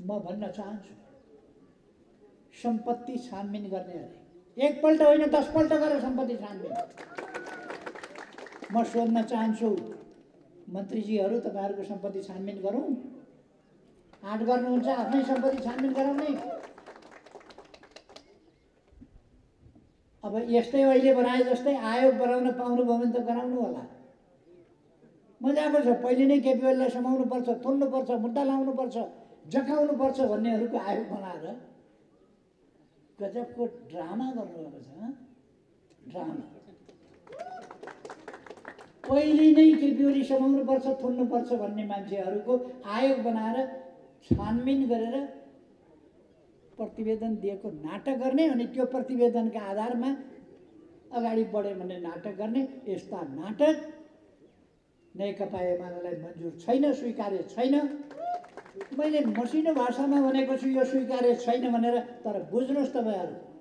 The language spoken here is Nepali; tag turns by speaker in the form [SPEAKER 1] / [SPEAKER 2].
[SPEAKER 1] म भन्न चाहन्छु सम्पत्ति छानबिन गर्ने अरे एकपल्ट होइन 10 पल्ट गरेर सम्पत्ति छानबिन। म सोध्न चाहन्छु मन्त्रीजीहरू, तपाईँहरूको सम्पत्ति छानबिन गरौँ? आँट गर्नुहुन्छ आफ्नै सम्पत्ति छानबिन गराउने? अब यस्तै अहिले बनाए जस्तै आयोग बनाउन पाउनुभयो भने त गराउनु होला। मजाको छ, पहिले नै केपीओलीलाई समाउनु पर्छ, थुन्नु पर्छ, मुद्दा लाउनु पर्छ, जखाउनु पर्छ भन्नेहरूको आयोग बनाएर गजबको ड्रामा गर्नुभएको छ। ड्रामा पहिले नै केपीओली समाउनु पर्छ, थुन्नु पर्छ भन्ने मान्छेहरूको आयोग बनाएर छानबिन गरेर प्रतिवेदन दिएको नाटक गर्ने अनि त्यो प्रतिवेदनका आधारमा अगाडि बढ्यो भन्ने नाटक गर्ने। यस्ता नाटक नेकपा एमालेलाई मन्जुर छैन, स्वीकार्य छैन। मैले मसिनो भाषामा भनेको छु यो स्वीकार्य छैन भनेर, तर बुझ्नुहोस् तपाईँहरू